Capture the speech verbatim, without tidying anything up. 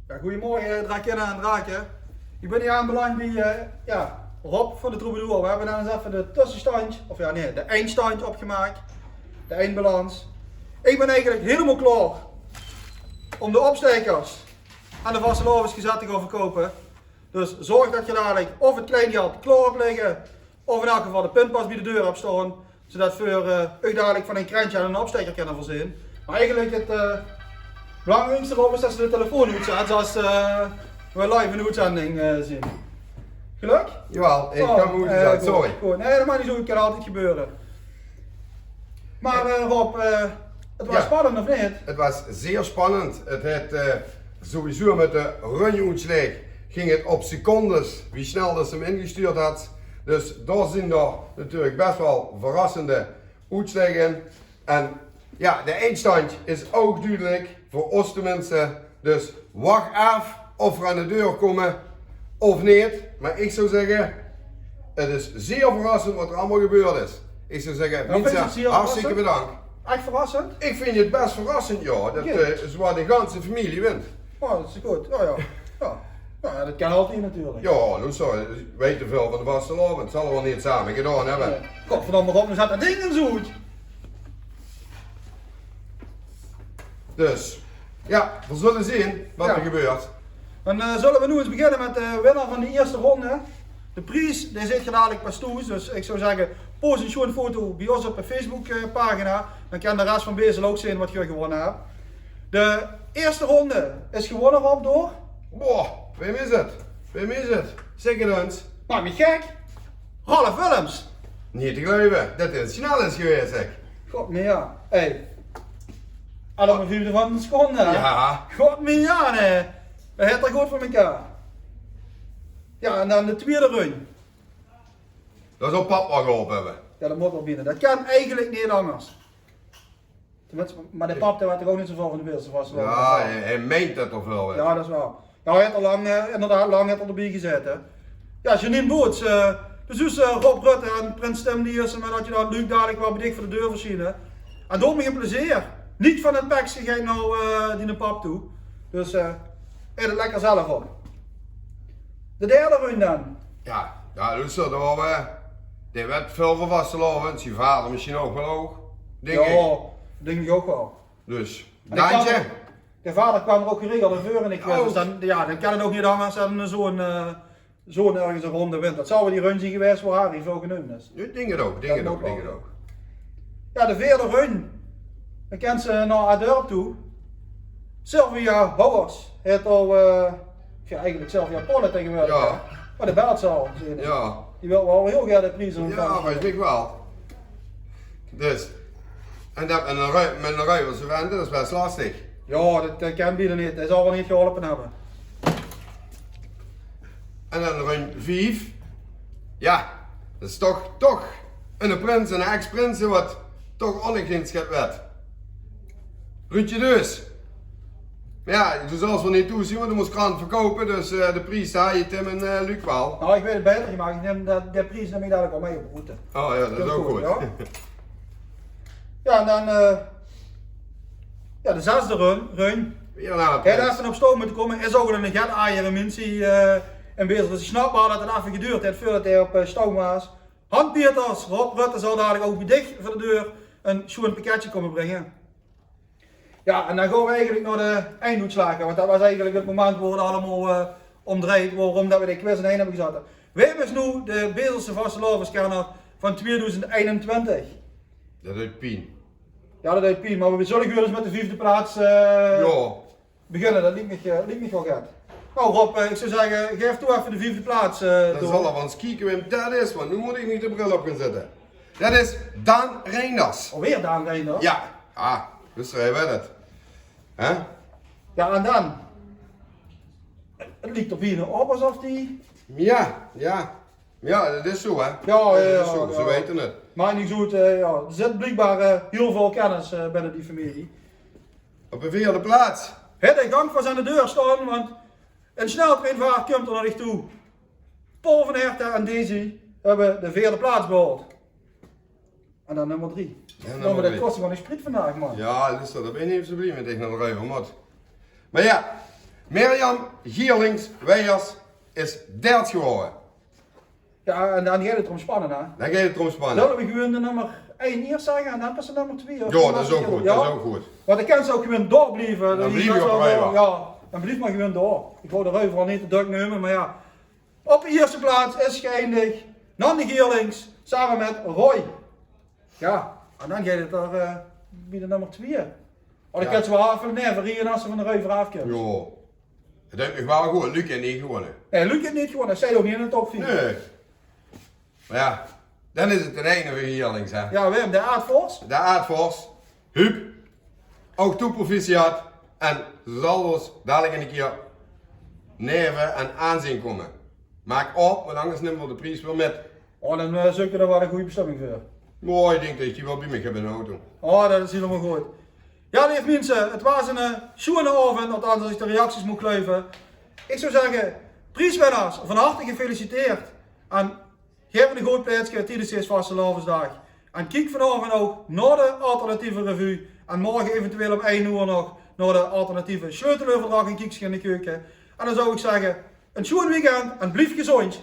Ja, goeiemorge, drakinne en drake. Ich bön hie aanbelandj bie, eh, ja, Rob van de Troubadour. Veer höbbe dan ins effe de tössestandj, of ja, nae, de eindstandj opgemaak. De eindbalans. Ich bön eigelik hielemaol klaor óm de opstaekers aan de vastelaovesgezèt te gaon verkoupe. Dus zörg det geer dalik of 't kleingeld klaor höb ligke, of in eder geval de pinpas bie de deur höb staon, zodet veer, eh, uch dalik van ein krentje en ein opstaeker kinne veurzeen. Mer eigelik 't, eh, belangriekste, Rob, is det se de telefoon oetzèts es, eh, veer live in de oetzending, eh, zeen. Gelök? Jawaal, ich höb 'm oetzèt, sorry. Good. Nae, det maak neet oet, 't kan altied gebeure. Mer, eh, Rob, eh, 't waas spannend, of neet? 't Waas zeer spannend. 't Haet, eh, sowieso mit de runjoetslaeg ging 't op secondes wie snel det se 'm ingestuurd hads. Dus dao zeen d'r natuurlik bès waal verrassende oetslaeg in. En ja, de eindstandj is ouch dudelik, veur ós teminste. Dus wach aaf of veer aan de deur kómme of neet. Mer ich zou zègke, 't is zeer verrassend waat d'r allemaol gebeurd is. Ich zou zègke, Wietse, hartstikke bedank. Ech verrassend? Ich vinj 't bès verrassend, ja. Det, eh, zowaat de ganse femilie wint. Oh, det is good. Ja, ja. Ja. Ja, det kan altied natuurlik. Ja, noe zo, ich weit te väöl van de vastelaovend. Zal 'r waal neet same gedaon höbbe. Nae. Godverdomme, Rob, noe zèt det ding ins oet. Dus, ja, veer zulle zeen waat d'r gebeurt. Dan, eh, zulle veer noe ins beginne mit de winnaar van de ierste rónde. De pries, dae zeet geer dalik pas thoes. Dus ich zou zègke, post ein sjoon foto bie ós op de Facebook, eh, pagina. Dan kan de res van Beesel ouch zeen waat geer gewónne höb. De ierste rónde is gewónne, Rob, door... Boah, wae is 't? Wae is 't? Zèk 't ins. Maak mich gek. Ralf Willems. Neet te geluive det 't snel is gewaes, zeg. God, mer ja. Hey. Al op ein viefde van ein seconde, hè? Ja. God, mer ja, nae. Det haet 'r good veur mekaar. Ja, en dan de twiede run. Det zal pap waal geholpe höbbe. Ja, det mót waal binne. Det kan eigelik neet angers. Teminste, mer de pap, dae weit toch ouch neet zoväöl van de Beelse vastelaovend. Ja, hae, hae meint det toch waal, hè? Ja, det is waor. Ja, hae haet al lang, eh, inderdaad, lang haet 'r d'rbie gezaete. Ja, Janine Boots, eh, de zuus, eh, Rob Rutte en prins Tim, die is, mer det je dan Luc dalik waal bie dich veur de deur versjiene. En doot mich ein plezeer. Neet van 't pekske geit nao, eh, diene pap toe. Dus, eh, eet 't lekker zelf op. De derde run dan. Ja, ja, dus det waor, eh, dae weit väöl van vastelaovend, zien vader mesjien ouch waal ouch, dink ich. Ja, dink ich ouch waal. Dus, en ich dankje. De vader kwaam d'r ouch geregeld in veur en ich, dus dan, ja, dan kan 't ouch neet angers det eine zoon, eh, zoon örges ein rónde wint. Det zal waal die run zeen gewaes wo Harry väöl geneump is. Ich dink 't ouch, dink 't ouch, dink 't ouch. Ja, de veerde run. Dan kins se nao häör dörp toe. Sylvia Houwers haet al, eh, ja, eigelik Sylvia Pollen taegewoordig, hè? Ja. Mer de belt ze al, zeen ich. Ja. Die wilt waal hiel gaer de pries ontvange. Ja, mer ich dink waal. Dus, en det mit ein Rui-, mit ein Ruiverse vent, det is bès lastig. Ja, det, det kan bienao neet. Dae zal waal neet geholpe höbbe. En dan run vief. Ja, det is toch, toch eine prins en ein ex-prins waat toch ónnegein sjet wet. Ruudje dus. Mer ja, doe zals waal neet toe zeen, want doe mós krant verkoupe, dus, eh, de pries haje Tim en, eh, Luc waal. Nou, ich weit 't baeter, mer ich num de, de pries num ich dalik waal mei op route. Oh ja, det is ouch good. Ja. Ja, en dan, eh, ja, de zesde run, run. Ja, nou, hae haet effe op stoum mótte kómme. Is ouch ein get ajere mins, eh, in Beesel. Dus ich snap waal det 't effe gedoerd haet veurdet hae op, eh, stoum waas. Han Pieters, Rob Rutte zal dalik ouch bie dich veur de deur ein sjoon pakketje kómme bringe. Ja, en dan gaon v'r eigelik nao de eindoetslaag, want det waas eigelik 't moment wo 't allemaol, eh, óm dreej, waorom det v'r de quiz in-ein höbbe gezatte. Wae is noe de Beeselse vastelaoveskenner van tweedoezend einentwintig? Det deit pien. Ja, det deit pien, mer v'r zulle gewoon ins mit de viefde plaats, eh, beginne. Det liek mich, eh, liek mich waal get. Nou, Rob, eh, ich zou zègke, gaef toe effe de viefde plaats, eh, door. Dan zal ich waal ins kieke wae det is, want noe mót ich mich de bril op gaon zitte. Det is Daan Reinders. Alweer Daan Reinders? Ja. Ah, dus hae weit 't. Hè? Ja, en dan? 't Liek d'r bienao op esof die... Ja, ja. Ja, det is zo, hè. Ja, ja, ja, det is zo. Ze weite 't. Mer in eder geval, eh, ja, d'r zit bliekbaar, eh, hiel väöl kennis, eh, binne die femilie. Op de veerde plaats. Hae haet de gank veur zien deur staon, want in sneltreinvaart kump 'r nao dich toe. Paul van Herten en Daisy höbbe de veerde plaats behaold. En dan nummer drie. Ja, nummer drie. Mer det kos gewoon ein spriet vandaag, man. Ja, det is det. Dao bön ich neet zo blie mit, det ich nao de ruiver mót. Mer ja, Mirjam Gierlings-Weijers is derde gewore. Ja, en dan geit 't d'róm spanne, hè? Dan geit 't d'róm spanne. Zölle we gewoon de nummer ein iers zègke en dan pas de nummer twee? Of Ja, wat dat is is ouch 't? good. Ja? Dat is ouch good. Want dan kins se ouch gewoon doorblieve. Dan blief ich op de reuver. Ja, dan blief mer gewoon door. Ich wou de reuver al neet te dök numme, mer ja. Op de ierste plaats is geëindig Nandy Gierlings same mit Roy. Ja, en dan geit 't d'r eh, bie de nummer twee. Oh, dan Ja. kins se waal effe neve rieje es se van de reuver aafkums. Ja. 't Duit mich waal good. Luc haet neet gewónne. Nae, Luc haet neet gewónne. Zit ouch neet in de top veer. Nae. Mer ja, dan is 't 't einde van Gierlings, hè. Ja, Wim, de Aad Vos. De Aad Vos. Huub. Ouch toe proficiat. En ze zal ós dalik ein kier neve en aan zeen kómme. Maak op, want angers numme v'r de pries weer mit. Oh, dan eh, zökte v'r d'r waal ein gooj bestömming veur. Mooi, ich dink dat ich die waal bie mich höb in de auto. Oh, dat is hielemaol good. Ja, leef minse, 't waas ein eh, sjoeane aovend, althans es ich de reacties mót geluive. Ich zou zègke, prieswinnaars, van harte gefeliciteerd. En gaef 'n good plaetske tiedes dees vastelaovesdaag. En kiek vanaovend ouch nao de alternatieve revue. En morge eventueel óm ein oer nog nao de alternatieve sleuteleuverdrach en Kiekske in de keuke. En dan zou ich zègke, ein sjoean weekend en blief gezóndj.